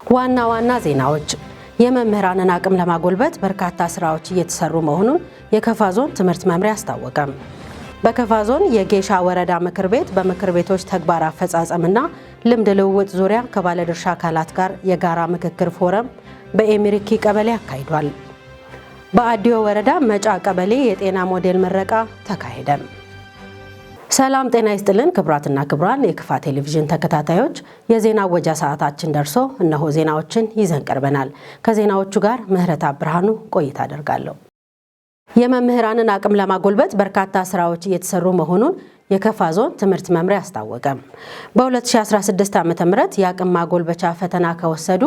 ዋና ዋና ዜናዎች፦ የመምህራንን አቅም ለማጎልበት በርካታ ስራዎች እየተሰሩ መሆኑን የከፋ ዞን ትምህርት መምሪያ አስታወቀ። በከፋ ዞን የጌሻ ወረዳ ምክር ቤት በምክር ቤቶች ተግባር አፈጻጸምና ልምድ ልውውጥ ዙሪያ ከባለድርሻ አካላት ጋር የጋራ ምክክር ፎረም በኤሚሪኪ ቀበሌ አካሂዷል። በአዲዮ ወረዳ መጫ ቀበሌ የጤና ሞዴል ምረቃ ተካሄደ። ሰላም ጤና ይስጥልን ክቡራትና ክቡራን የከፋ ቴሌቪዥን ተከታታዮች፣ የዜና እወጃ ሰዓታችን ደርሶ እነሆ ዜናዎችን ይዘን ቀርበናል። ከዜናዎቹ ጋር ምህረት ብርሃኑ ቆይታ አደርጋለሁ። የመምህራንን አቅም ለማጎልበት በርካታ ስራዎች እየተሰሩ መሆኑን የከፋ ዞን ትምህርት መምሪያ አስታወቀ። በ2016 ዓ.ም የአቅም ማጎልበቻ ፈተና ከወሰዱ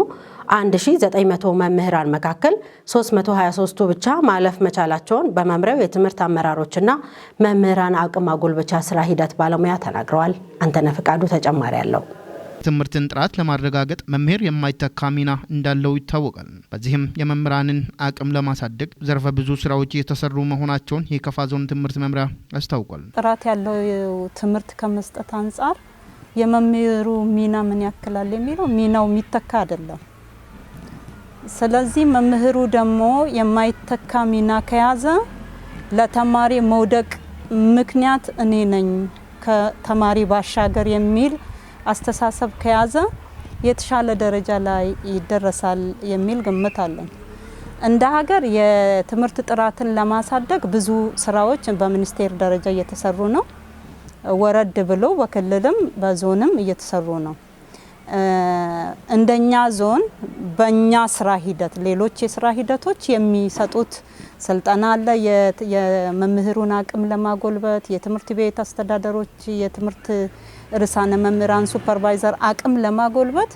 1900 መምህራን መካከል 323ቱ ብቻ ማለፍ መቻላቸውን በመምሪያው የትምህርት አመራሮችና መምህራን አቅም ማጎልበቻ ስራ ሂደት ባለሙያ ተናግረዋል። አንተነህ ፍቃዱ ተጨማሪ አለው። ትምህርትን ጥራት ለማረጋገጥ መምህር የማይተካ ሚና እንዳለው ይታወቃል። በዚህም የመምህራንን አቅም ለማሳደግ ዘርፈ ብዙ ስራዎች እየተሰሩ መሆናቸውን የከፋ ዞን ትምህርት መምሪያ አስታውቋል። ጥራት ያለው ትምህርት ከመስጠት አንጻር የመምህሩ ሚና ምን ያክላል የሚለው ሚናው የሚተካ አይደለም። ስለዚህ መምህሩ ደግሞ የማይተካ ሚና ከያዘ ለተማሪ መውደቅ ምክንያት እኔ ነኝ ከተማሪ ባሻገር የሚል አስተሳሰብ ከያዘ የተሻለ ደረጃ ላይ ይደረሳል የሚል ግምት አለኝ። እንደ ሀገር የትምህርት ጥራትን ለማሳደግ ብዙ ስራዎች በሚኒስቴር ደረጃ እየተሰሩ ነው። ወረድ ብሎ በክልልም በዞንም እየተሰሩ ነው። እንደኛ ዞን በእኛ ስራ ሂደት ሌሎች የስራ ሂደቶች የሚሰጡት ስልጠና አለ። የመምህሩን አቅም ለማጎልበት የትምህርት ቤት አስተዳደሮች፣ የትምህርት ርዕሳነ መምህራን፣ supervisor አቅም ለማጎልበት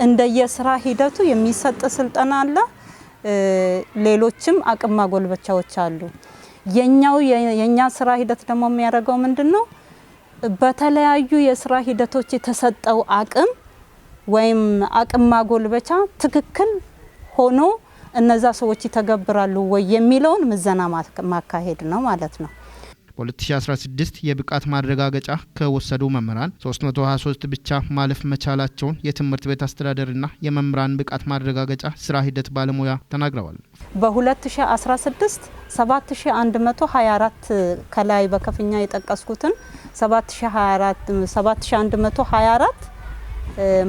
እንደየስራ ሂደቱ የሚሰጥ ስልጠና አለ። ሌሎችም አቅም ማጎልበቻዎች አሉ። የኛ ስራ ሂደት ደግሞ የሚያደርገው ምንድነው? በተለያዩ የስራ ሂደቶች የተሰጠው አቅም ወይም አቅም ማጎልበቻ ትክክል ሆኖ እነዛ ሰዎች ይተገብራሉ ወይ የሚለውን ምዘና ማካሄድ ነው ማለት ነው። በ2016 የብቃት ማረጋገጫ ከወሰዱ መምህራን 323 ብቻ ማለፍ መቻላቸውን የትምህርት ቤት አስተዳደርና የመምህራን ብቃት ማረጋገጫ ስራ ሂደት ባለሙያ ተናግረዋል። በ2016 7124 ከላይ በከፍኛ የጠቀስኩትን 7124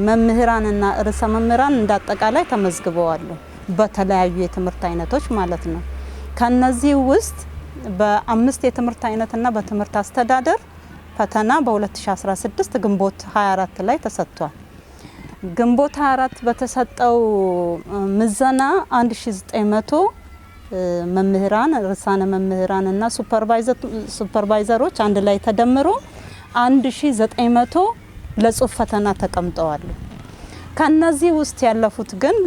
መምህራንና ርዕሰ መምህራን እንዳጠቃላይ ተመዝግበዋል፣ በተለያዩ የትምህርት አይነቶች ማለት ነው። ከነዚህ ውስጥ በአምስት የትምህርት አይነትና በትምህርት አስተዳደር ፈተና በ2016 ግንቦት 24 ላይ ተሰጥቷል። ግንቦት 24 በተሰጠው ምዘና 1900 መምህራን፣ ርዕሳነ መምህራን እና ሱፐርቫይዘሮች አንድ ላይ ተደምሮ 1900 ለጽሁፍ ፈተና ተቀምጠዋል። ከነዚህ ውስጥ ያለፉት ግን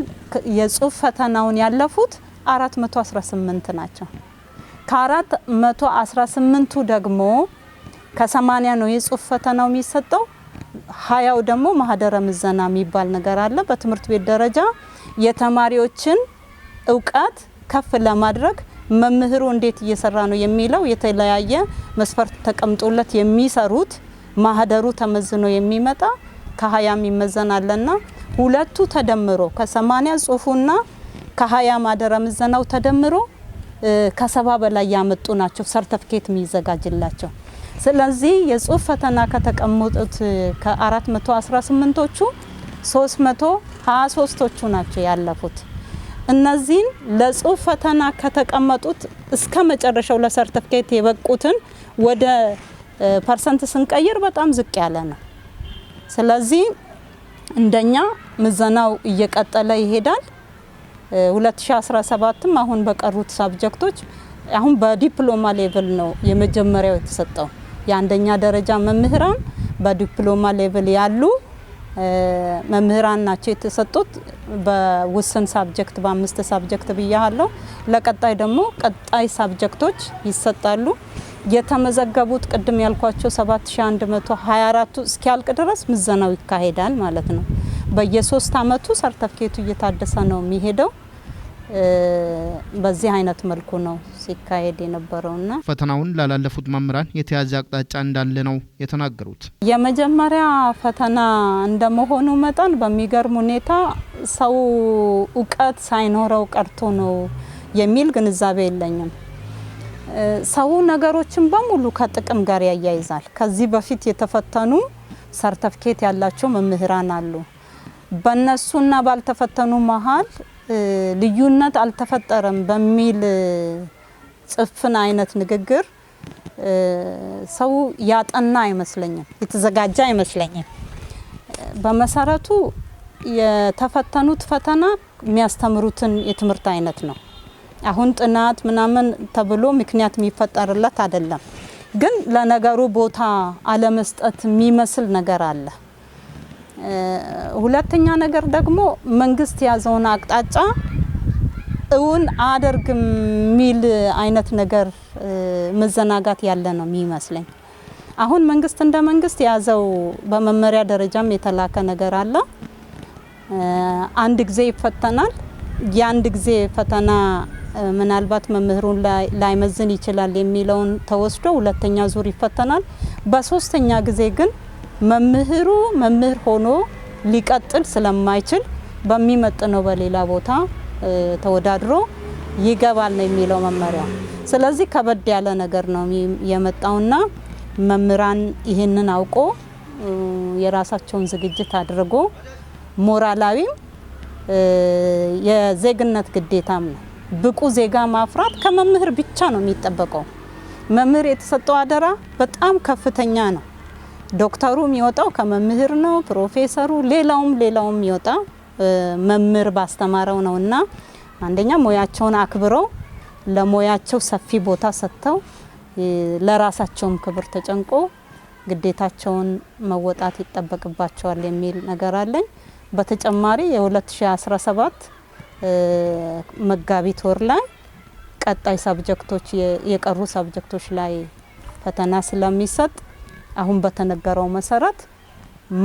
የጽሁፍ ፈተናውን ያለፉት 418 ናቸው። ከ418ቱ ደግሞ ከ80 ነው የጽሁፍ ፈተናው የሚሰጠው። 20ው ደግሞ ማህደረ ምዘና የሚባል ነገር አለ። በትምህርት ቤት ደረጃ የተማሪዎችን እውቀት ከፍ ለማድረግ መምህሩ እንዴት እየሰራ ነው የሚለው የተለያየ መስፈርት ተቀምጦለት የሚሰሩት ማህደሩ ተመዝኖ የሚመጣ ከ20 ይመዘናልና ሁለቱ ተደምሮ ከ80 ጽሁፉና ከ20 ማህደረ ምዘናው ተደምሮ ከ70 በላይ ያመጡ ናቸው ሰርተፍኬት የሚዘጋጅላቸው። ስለዚህ የጽሁፍ ፈተና ከተቀመጡት ከ418ቶቹ 323ቶቹ ናቸው ያለፉት። እነዚህን ለጽሁፍ ፈተና ከተቀመጡት እስከ መጨረሻው ለሰርተፍኬት የበቁትን ወደ percent ስንቀይር በጣም ዝቅ ያለ ነው። ስለዚህ እንደኛ ምዘናው እየቀጠለ ይሄዳል። 2017ም አሁን በቀሩት subject ኦች አሁን በዲፕሎማ level ነው የመጀመሪያው የተሰጠው። የአንደኛ ደረጃ መምህራን በዲፕሎማ level ያሉ መምህራን ናቸው የተሰጡት። በውስን subject በአምስት subject ብያለሁ። ለቀጣይ ደግሞ ቀጣይ subject ኦች ይሰጣሉ። የተመዘገቡት ቅድም ያልኳቸው 7124ቱ እስኪያልቅ ድረስ ምዘናው ይካሄዳል ማለት ነው። በየሶስት አመቱ ሰርተፍኬቱ እየታደሰ ነው የሚሄደው። በዚህ አይነት መልኩ ነው ሲካሄድ የነበረውና ፈተናውን ላላለፉት መምህራን የተያዘ አቅጣጫ እንዳለ ነው የተናገሩት። የመጀመሪያ ፈተና እንደመሆኑ መጠን በሚገርም ሁኔታ ሰው እውቀት ሳይኖረው ቀርቶ ነው የሚል ግንዛቤ የለኝም። ሰው ነገሮችን በሙሉ ከጥቅም ጋር ያያይዛል። ከዚህ በፊት የተፈተኑ ሰርተፍኬት ያላቸው መምህራን አሉ። በነሱና ባልተፈተኑ መሀል ልዩነት አልተፈጠረም በሚል ጽፍን አይነት ንግግር ሰው ያጠና አይመስለኝም፣ የተዘጋጀ አይመስለኝም። በመሰረቱ የተፈተኑት ፈተና የሚያስተምሩትን የትምህርት አይነት ነው። አሁን ጥናት ምናምን ተብሎ ምክንያት የሚፈጠርለት አይደለም፣ ግን ለነገሩ ቦታ አለመስጠት የሚመስል ነገር አለ። ሁለተኛ ነገር ደግሞ መንግስት የያዘውን አቅጣጫ እውን አደርግም የሚል አይነት ነገር መዘናጋት ያለ ነው የሚመስለኝ። አሁን መንግስት እንደ መንግስት የያዘው በመመሪያ ደረጃም የተላከ ነገር አለ። አንድ ጊዜ ይፈተናል። የአንድ ጊዜ ፈተና ምናልባት መምህሩን ላይመዝን ይችላል የሚለውን ተወስዶ ሁለተኛ ዙር ይፈተናል። በሶስተኛ ጊዜ ግን መምህሩ መምህር ሆኖ ሊቀጥል ስለማይችል በሚመጥነው በሌላ ቦታ ተወዳድሮ ይገባል ነው የሚለው መመሪያ። ስለዚህ ከበድ ያለ ነገር ነው የመጣውና መምህራን ይህንን አውቆ የራሳቸውን ዝግጅት አድርጎ ሞራላዊም የዜግነት ግዴታም ነው። ብቁ ዜጋ ማፍራት ከመምህር ብቻ ነው የሚጠበቀው። መምህር የተሰጠው አደራ በጣም ከፍተኛ ነው። ዶክተሩ የሚወጣው ከመምህር ነው፣ ፕሮፌሰሩ፣ ሌላውም ሌላውም የሚወጣ መምህር ባስተማረው ነውና አንደኛ ሙያቸውን አክብረው ለሙያቸው ሰፊ ቦታ ሰጥተው ለራሳቸውም ክብር ተጨንቆ ግዴታቸውን መወጣት ይጠበቅባቸዋል የሚል ነገር አለኝ። በተጨማሪ የ2017 መጋቢት ወር ላይ ቀጣይ subject ኦች የቀሩ subject ኦች ላይ ፈተና ስለሚሰጥ አሁን በተነገረው መሰረት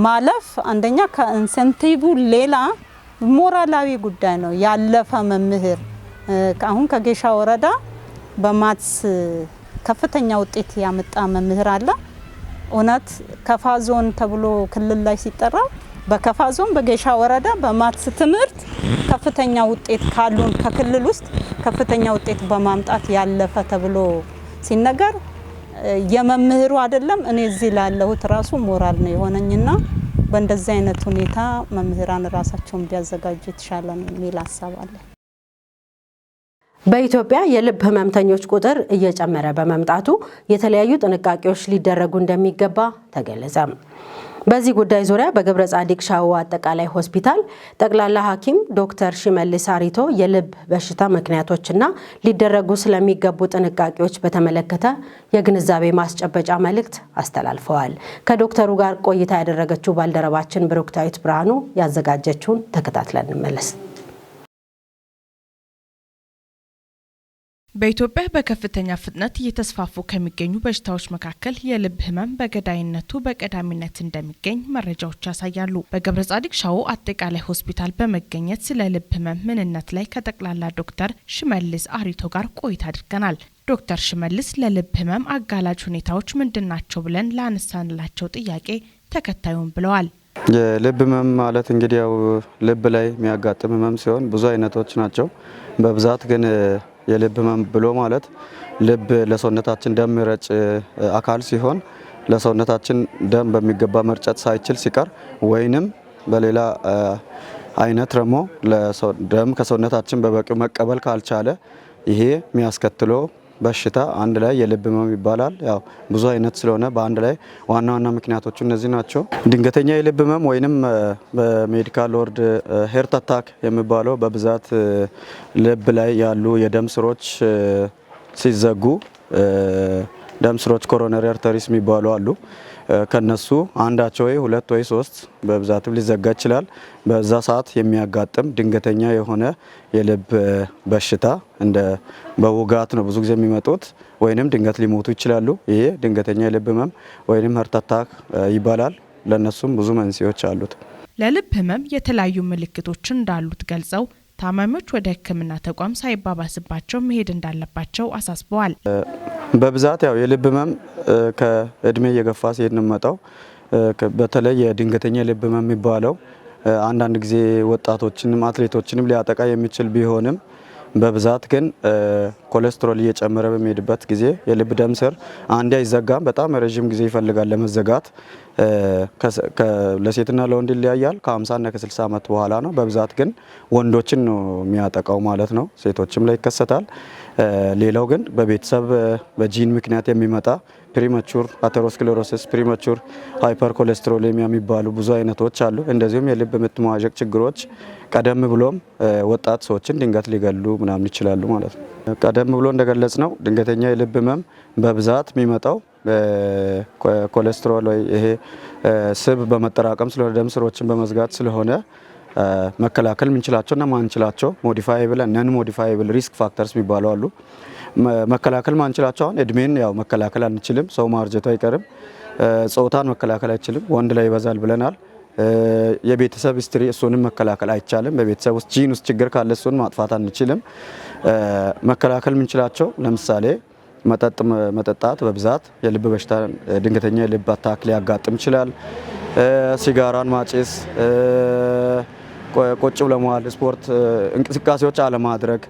ማለፍ አንደኛ ከ incentive ሌላ ሞራላዊ ጉዳይ ነው። ያለፈ መምህር አሁን ከጌሻ ወረዳ በ maths ከፍተኛ ውጤት ያመጣ መምህር አለ። እውነት ከፋ ዞን ተብሎ ክልል ላይ ሲጠራ በከፋ ዞን በጌሻ ወረዳ በ maths ትምህርት ከፍተኛ ውጤት ካሉን ከክልል ውስጥ ከፍተኛ ውጤት በማምጣት ያለፈ ተብሎ ሲነገር የመምህሩ አይደለም እኔ እዚህ ላለሁት ራሱ ሞራል ነው የሆነኝና በእንደዚህ አይነት ሁኔታ መምህራን ራሳቸውን ቢያዘጋጁ የተሻለ ነው የሚል ሀሳብ አለ። በኢትዮጵያ የልብ ህመምተኞች ቁጥር እየጨመረ በመምጣቱ የተለያዩ ጥንቃቄዎች ሊደረጉ እንደሚገባ ተገለጸ። በዚህ ጉዳይ ዙሪያ በገብረ ጻዲቅ ሻዎ አጠቃላይ ሆስፒታል ጠቅላላ ሐኪም ዶክተር ሽመልስ አሪቶ የልብ በሽታ ምክንያቶችና ሊደረጉ ስለሚገቡ ጥንቃቄዎች በተመለከተ የግንዛቤ ማስጨበጫ መልእክት አስተላልፈዋል። ከዶክተሩ ጋር ቆይታ ያደረገችው ባልደረባችን ብሩክታዊት ብርሃኑ ያዘጋጀችውን ተከታትለን እንመለስ። በኢትዮጵያ በከፍተኛ ፍጥነት እየተስፋፉ ከሚገኙ በሽታዎች መካከል የልብ ህመም በገዳይነቱ በቀዳሚነት እንደሚገኝ መረጃዎች ያሳያሉ። በገብረ ጻዲቅ ሻዎ አጠቃላይ ሆስፒታል በመገኘት ስለ ልብ ህመም ምንነት ላይ ከጠቅላላ ዶክተር ሽመልስ አሪቶ ጋር ቆይታ አድርገናል። ዶክተር ሽመልስ ለልብ ህመም አጋላጭ ሁኔታዎች ምንድን ናቸው ብለን ላነሳንላቸው ጥያቄ ተከታዩን ብለዋል። የልብ ህመም ማለት እንግዲህ ያው ልብ ላይ የሚያጋጥም ህመም ሲሆን ብዙ አይነቶች ናቸው። በብዛት ግን የልብ ህመም ብሎ ማለት ልብ ለሰውነታችን ደም የሚረጭ አካል ሲሆን ለሰውነታችን ደም በሚገባ መርጨት ሳይችል ሲቀር ወይንም በሌላ አይነት ደግሞ ደም ከሰውነታችን በበቂው መቀበል ካልቻለ ይሄ የሚያስከትለው በሽታ አንድ ላይ የልብ ህመም ይባላል። ያው ብዙ አይነት ስለሆነ በአንድ ላይ ዋና ዋና ምክንያቶቹ እነዚህ ናቸው። ድንገተኛ የልብ ህመም ወይንም በ medical word heart attack የሚባለው በብዛት ልብ ላይ ያሉ የደም ስሮች ሲዘጉ፣ ደም ስሮች coronary arteries የሚባሉ አሉ። ከነሱ አንዳቸው ወይ ሁለት ወይ ሶስት በብዛትም ሊዘጋ ይችላል። በዛ ሰዓት የሚያጋጥም ድንገተኛ የሆነ የልብ በሽታ እንደ በውጋት ነው ብዙ ጊዜ የሚመጡት፣ ወይንም ድንገት ሊሞቱ ይችላሉ። ይሄ ድንገተኛ የልብ ህመም ወይንም heart attack ይባላል። ለነሱም ብዙ መንስኤዎች አሉት። ለልብ ህመም የተለያዩ ምልክቶች እንዳሉት ገልጸው ታማሚዎች ወደ ሕክምና ተቋም ሳይባባስባቸው መሄድ እንዳለባቸው አሳስበዋል። በብዛት ያው የልብ ህመም ከእድሜ እየገፋ ሲሄድ ነው የሚመጣው። በተለይ የድንገተኛ የልብ ህመም የሚባለው አንዳንድ ጊዜ ወጣቶችንም አትሌቶችንም ሊያጠቃ የሚችል ቢሆንም በብዛት ግን ኮሌስትሮል እየጨመረ በሚሄድበት ጊዜ የልብ ደም ስር አንዴ አይዘጋም፣ በጣም ረዥም ጊዜ ይፈልጋል ለመዘጋት። ለሴትና ለወንድ ይለያያል። ከ50 እና ከ60 ዓመት በኋላ ነው። በብዛት ግን ወንዶችን ነው የሚያጠቃው ማለት ነው። ሴቶችም ላይ ይከሰታል። ሌላው ግን በቤተሰብ በጂን ምክንያት የሚመጣ premature atherosclerosis፣ premature hypercholesterolemia የሚባሉ ብዙ አይነቶች አሉ። እንደዚሁም የልብ ምት መዋዠቅ ችግሮች ቀደም ብሎም ወጣት ሰዎችን ድንገት ሊገሉ ምናምን ይችላሉ ማለት ነው። ቀደም ብሎ እንደገለጽነው ድንገተኛ የልብ ህመም በብዛት የሚመጣው ኮሌስትሮል ወይ ይሄ ስብ በመጠራቀም ስለሆነ፣ ደም ስሮችን በመዝጋት ስለሆነ፣ መከላከል የምንችላቸውና ማንችላቸው modifiable፣ non modifiable risk factors የሚባሉ አሉ። መከላከል ማንችላቸው አሁን እድሜን ያው መከላከል አንችልም፣ ሰው ማርጀቱ አይቀርም። ጾታን መከላከል አይችልም፣ ወንድ ላይ ይበዛል ብለናል። የቤተሰብ history እሱንም መከላከል አይቻልም። በቤተሰብ ውስጥ ጂን ውስጥ ችግር ካለ እሱን ማጥፋት አንችልም። መከላከል የምንችላቸው ለምሳሌ መጠጥ መጠጣት በብዛት የልብ በሽታ፣ ድንገተኛ የልብ attack ሊያጋጥም ይችላል። ሲጋራን ማጨስ፣ ቁጭ ብሎ መዋል፣ ስፖርት እንቅስቃሴዎች አለማድረግ፣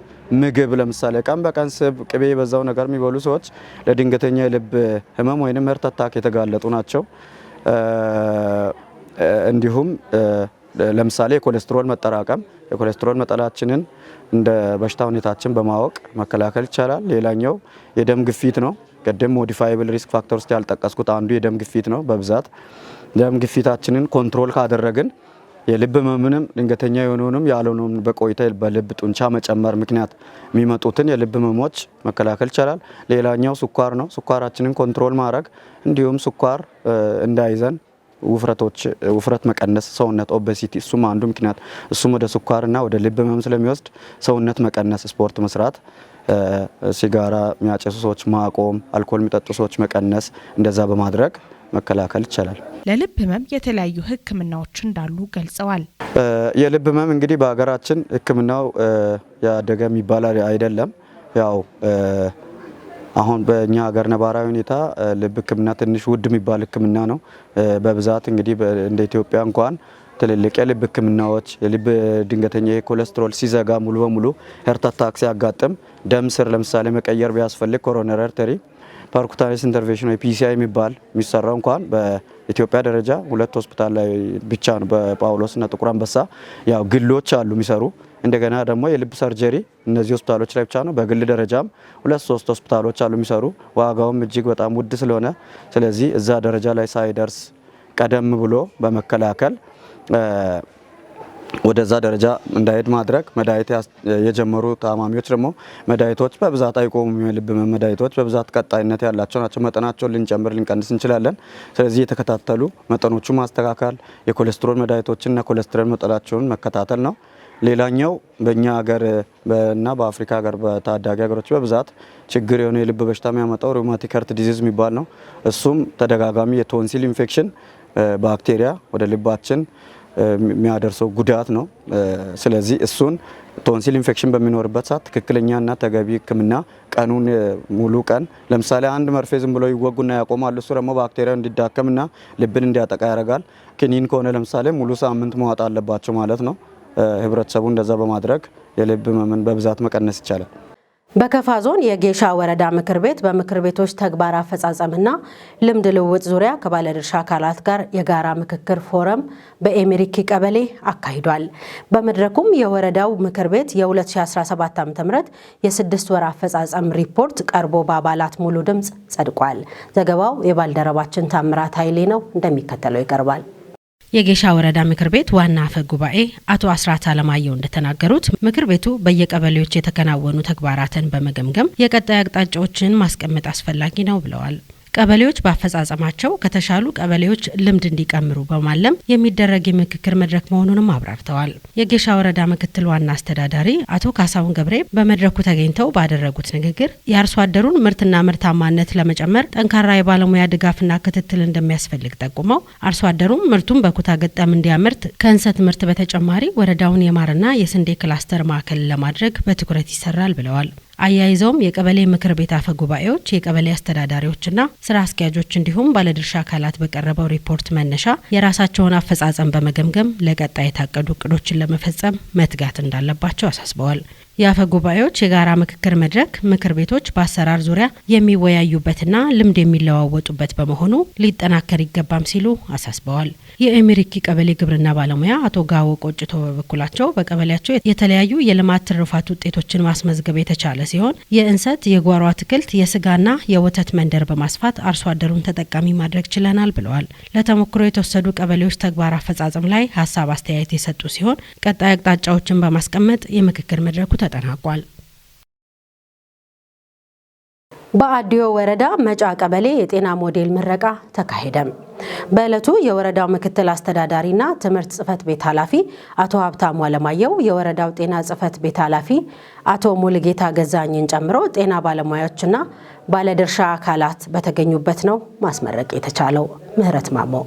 ምግብ ለምሳሌ ቀን በቀን ስብ፣ ቅቤ የበዛው ነገር የሚበሉ ሰዎች ለድንገተኛ የልብ ህመም ወይንም heart attack የተጋለጡ ናቸው። እንዲሁም ለምሳሌ የኮሌስትሮል መጠራቀም፣ የኮሌስትሮል መጠናችንን እንደ በሽታ ሁኔታችን በማወቅ መከላከል ይቻላል። ሌላኛው የደም ግፊት ነው። ቅድም modifiable risk factor ውስጥ ያልጠቀስኩት አንዱ የደም ግፊት ነው። በብዛት ደም ግፊታችንን control ካደረግን የልብ ህመምንም፣ ድንገተኛ የሆነውንም ያልሆነውን፣ በቆይታ በልብ ጡንቻ መጨመር ምክንያት የሚመጡትን የልብ ህመሞች መከላከል ይቻላል። ሌላኛው ስኳር ነው። ስኳራችንን control ማድረግ፣ እንዲሁም ስኳር እንዳይዘን ውፍረቶች፣ ውፍረት መቀነስ፣ ሰውነት obesity፣ እሱም አንዱ ምክንያት፣ እሱም ወደ ስኳርና ወደ ልብ ህመም ስለሚወስድ ሰውነት መቀነስ፣ ስፖርት መስራት፣ ሲጋራ የሚያጨሱ ሰዎች ማቆም፣ አልኮል የሚጠጡ ሰዎች መቀነስ፣ እንደዛ በማድረግ መከላከል ይቻላል። ለልብ ህመም የተለያዩ ሕክምናዎች እንዳሉ ገልጸዋል። የልብ ህመም እንግዲህ በሀገራችን ሕክምናው ያደገ የሚባል አይደለም። ያው አሁን በእኛ ሀገር ነባራዊ ሁኔታ ልብ ሕክምና ትንሽ ውድ የሚባል ሕክምና ነው። በብዛት እንግዲህ እንደ ኢትዮጵያ እንኳን ትልልቅ የልብ ሕክምናዎች፣ የልብ ድንገተኛ የኮሌስትሮል ሲዘጋ፣ ሙሉ በሙሉ heart attack ሲያጋጥም፣ ደም ስር ለምሳሌ መቀየር ቢያስፈልግ coronary artery percutaneous intervention ወይ PCI የሚባል የሚሰራው እንኳን በኢትዮጵያ ደረጃ ሁለት ሆስፒታል ላይ ብቻ ነው፣ በጳውሎስና ጥቁር አንበሳ። ያው ግሎች አሉ የሚሰሩ። እንደገና ደግሞ የልብ surgery እነዚህ ሆስፒታሎች ላይ ብቻ ነው። በግል ደረጃም ሁለት ሶስት ሆስፒታሎች አሉ የሚሰሩ፣ ዋጋውም እጅግ በጣም ውድ ስለሆነ፣ ስለዚህ እዛ ደረጃ ላይ ሳይደርስ ቀደም ብሎ በመከላከል ወደዛ ደረጃ እንዳይሄድ ማድረግ፣ መድኃኒት የጀመሩ ታማሚዎች ደግሞ መድኃኒቶች በብዛት አይቆሙም። የልብ መድኃኒቶች በብዛት ቀጣይነት ያላቸው ናቸው። መጠናቸውን ልንጨምር ልንቀንስ እንችላለን። ስለዚህ የተከታተሉ መጠኖቹ ማስተካከል፣ የኮሌስትሮል መድኃኒቶችንና ኮሌስትሮል መጠናቸውን መከታተል ነው። ሌላኛው በእኛ ሀገር እና በአፍሪካ ሀገር፣ በታዳጊ ሀገሮች በብዛት ችግር የሆነ የልብ በሽታ የሚያመጣው rheumatic heart disease የሚባል ነው። እሱም ተደጋጋሚ የቶንሲል ኢንፌክሽን ባክቴሪያ ወደ ልባችን የሚያደርሰው ጉዳት ነው። ስለዚህ እሱን ቶንሲል ኢንፌክሽን በሚኖርበት ሰዓት ትክክለኛና ተገቢ ሕክምና ቀኑን ሙሉ ቀን፣ ለምሳሌ አንድ መርፌ ዝም ብሎ ይወጉና ያቆማሉ። እሱ ደግሞ ባክቴሪያው እንዲዳከምና ልብን እንዲያጠቃ ያደርጋል። ክኒን ከሆነ ለምሳሌ ሙሉ ሳምንት መዋጥ አለባቸው ማለት ነው። ህብረተሰቡ እንደዛ በማድረግ የልብ ህመምን በብዛት መቀነስ ይቻላል። በከፋ ዞን የጌሻ ወረዳ ምክር ቤት በምክር ቤቶች ተግባር አፈጻጸምና ልምድ ልውውጥ ዙሪያ ከባለድርሻ አካላት ጋር የጋራ ምክክር ፎረም በኤሜሪኪ ቀበሌ አካሂዷል። በመድረኩም የወረዳው ምክር ቤት የ2017 ዓ.ም የ6 ወር አፈጻጸም ሪፖርት ቀርቦ በአባላት ሙሉ ድምፅ ጸድቋል። ዘገባው የባልደረባችን ታምራት ኃይሌ ነው፣ እንደሚከተለው ይቀርባል። የጌሻ ወረዳ ምክር ቤት ዋና አፈ ጉባኤ አቶ አስራት አለማየሁ እንደተናገሩት ምክር ቤቱ በየቀበሌዎች የተከናወኑ ተግባራትን በመገምገም የቀጣይ አቅጣጫዎችን ማስቀመጥ አስፈላጊ ነው ብለዋል። ቀበሌዎች በአፈጻጸማቸው ከተሻሉ ቀበሌዎች ልምድ እንዲቀምሩ በማለም የሚደረግ የምክክር መድረክ መሆኑንም አብራርተዋል። የጌሻ ወረዳ ምክትል ዋና አስተዳዳሪ አቶ ካሳሁን ገብሬ በመድረኩ ተገኝተው ባደረጉት ንግግር የአርሶ አደሩን ምርትና ምርታማነት ለመጨመር ጠንካራ የባለሙያ ድጋፍና ክትትል እንደሚያስፈልግ ጠቁመው፣ አርሶ አደሩም ምርቱን በኩታ ገጠም እንዲያመርት ከእንሰት ምርት በተጨማሪ ወረዳውን የማርና የስንዴ ክላስተር ማዕከል ለማድረግ በትኩረት ይሰራል ብለዋል። አያይዘውም የቀበሌ ምክር ቤት አፈ ጉባኤዎች፣ የቀበሌ አስተዳዳሪዎችና ስራ አስኪያጆች እንዲሁም ባለድርሻ አካላት በቀረበው ሪፖርት መነሻ የራሳቸውን አፈጻጸም በመገምገም ለቀጣይ የታቀዱ እቅዶችን ለመፈጸም መትጋት እንዳለባቸው አሳስበዋል። የአፈ ጉባኤዎች የጋራ ምክክር መድረክ ምክር ቤቶች በአሰራር ዙሪያ የሚወያዩበትና ልምድ የሚለዋወጡበት በመሆኑ ሊጠናከር ይገባም ሲሉ አሳስበዋል። የኤሚሪኪ ቀበሌ ግብርና ባለሙያ አቶ ጋዎ ቆጭቶ በበኩላቸው በቀበሌያቸው የተለያዩ የልማት ትሩፋት ውጤቶችን ማስመዝገብ የተቻለ ሲሆን የእንሰት፣ የጓሮ አትክልት፣ የስጋና የወተት መንደር በማስፋት አርሶ አደሩን ተጠቃሚ ማድረግ ችለናል ብለዋል። ለተሞክሮ የተወሰዱ ቀበሌዎች ተግባር አፈጻጸም ላይ ሀሳብ አስተያየት የሰጡ ሲሆን ቀጣይ አቅጣጫዎችን በማስቀመጥ የምክክር መድረኩ ተጠናቋል። በአዲዮ ወረዳ መጫ ቀበሌ የጤና ሞዴል ምረቃ ተካሄደ። በዕለቱ የወረዳው ምክትል አስተዳዳሪና ትምህርት ጽሕፈት ቤት ኃላፊ አቶ ሀብታሙ አለማየሁ፣ የወረዳው ጤና ጽሕፈት ቤት ኃላፊ አቶ ሙሉጌታ ገዛኝን ጨምሮ ጤና ባለሙያዎችና ባለድርሻ አካላት በተገኙበት ነው ማስመረቅ የተቻለው። ምህረት ማሞ።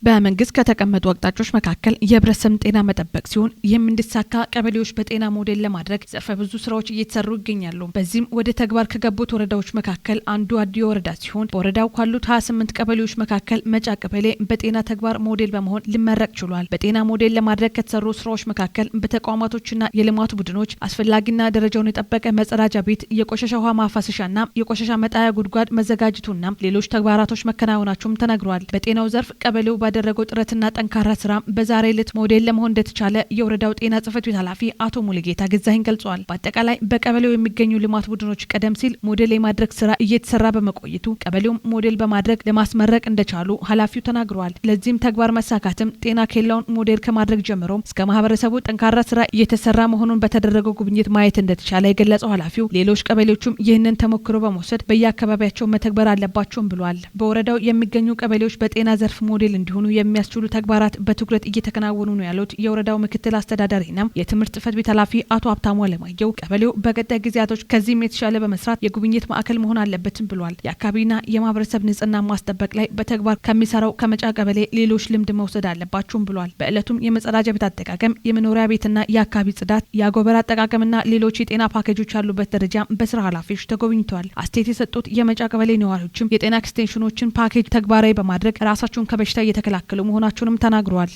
በመንግስት ከተቀመጡ አቅጣጫዎች መካከል የህብረተሰብን ጤና መጠበቅ ሲሆን ይህም እንዲሳካ ቀበሌዎች በጤና ሞዴል ለማድረግ ዘርፈ ብዙ ስራዎች እየተሰሩ ይገኛሉ። በዚህም ወደ ተግባር ከገቡት ወረዳዎች መካከል አንዱ አዲዮ ወረዳ ሲሆን በወረዳው ካሉት 28 ቀበሌዎች መካከል መጫ ቀበሌ በጤና ተግባር ሞዴል በመሆን ሊመረቅ ችሏል። በጤና ሞዴል ለማድረግ ከተሰሩ ስራዎች መካከል በተቋማቶችና የልማት ቡድኖች አስፈላጊና ደረጃውን የጠበቀ መጸዳጃ ቤት፣ የቆሻሻ ውሃ ማፋሰሻና የቆሻሻ መጣያ ጉድጓድ መዘጋጀቱና ሌሎች ተግባራቶች መከናወናቸውም ተነግሯል። በጤናው ዘርፍ ቀበሌው ባደረገው ጥረትና ጠንካራ ስራ በዛሬ ዕለት ሞዴል ለመሆን እንደተቻለ የወረዳው ጤና ጽሕፈት ቤት ኃላፊ አቶ ሙሉጌታ ገዛኸኝ ገልጸዋል። በአጠቃላይ በቀበሌው የሚገኙ ልማት ቡድኖች ቀደም ሲል ሞዴል የማድረግ ስራ እየተሰራ በመቆየቱ ቀበሌውም ሞዴል በማድረግ ለማስመረቅ እንደቻሉ ኃላፊው ተናግረዋል። ለዚህም ተግባር መሳካትም ጤና ኬላውን ሞዴል ከማድረግ ጀምሮ እስከ ማህበረሰቡ ጠንካራ ስራ እየተሰራ መሆኑን በተደረገው ጉብኝት ማየት እንደተቻለ የገለጸው ኃላፊው ሌሎች ቀበሌዎቹም ይህንን ተሞክሮ በመውሰድ በየአካባቢያቸው መተግበር አለባቸውም ብሏል። በወረዳው የሚገኙ ቀበሌዎች በጤና ዘርፍ ሞዴል እንዲሆኑ የሚያስችሉ ተግባራት በትኩረት እየተከናወኑ ነው ያሉት የወረዳው ምክትል አስተዳዳሪና የትምህርት ጽሕፈት ቤት ኃላፊ አቶ ሀብታሙ አለማየሁ ቀበሌው በቀጣይ ጊዜያቶች ከዚህም የተሻለ በመስራት የጉብኝት ማዕከል መሆን አለበትም ብሏል። የአካባቢና የማህበረሰብ ንጽህና ማስጠበቅ ላይ በተግባር ከሚሰራው ከመጫ ቀበሌ ሌሎች ልምድ መውሰድ አለባቸውም ብሏል። በዕለቱም የመጸዳጃ ቤት አጠቃቀም፣ የመኖሪያ ቤትና የአካባቢ ጽዳት፣ የአጎበር አጠቃቀምና ሌሎች የጤና ፓኬጆች ያሉበት ደረጃ በስራ ኃላፊዎች ተጎብኝተዋል። አስተያየት የሰጡት የመጫ ቀበሌ ነዋሪዎችም የጤና ኤክስቴንሽኖችን ፓኬጅ ተግባራዊ በማድረግ ራሳቸውን ከበሽታ እየተከላከሉ መሆናቸውንም ተናግረዋል።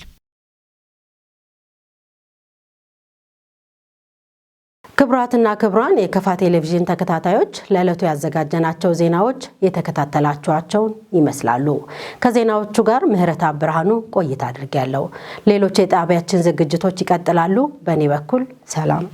ክቡራትና ክቡራን የከፋ ቴሌቪዥን ተከታታዮች፣ ለዕለቱ ያዘጋጀናቸው ዜናዎች የተከታተላችኋቸውን ይመስላሉ። ከዜናዎቹ ጋር ምህረት ብርሃኑ ቆይታ አድርጌያለሁ። ሌሎች የጣቢያችን ዝግጅቶች ይቀጥላሉ። በእኔ በኩል ሰላም።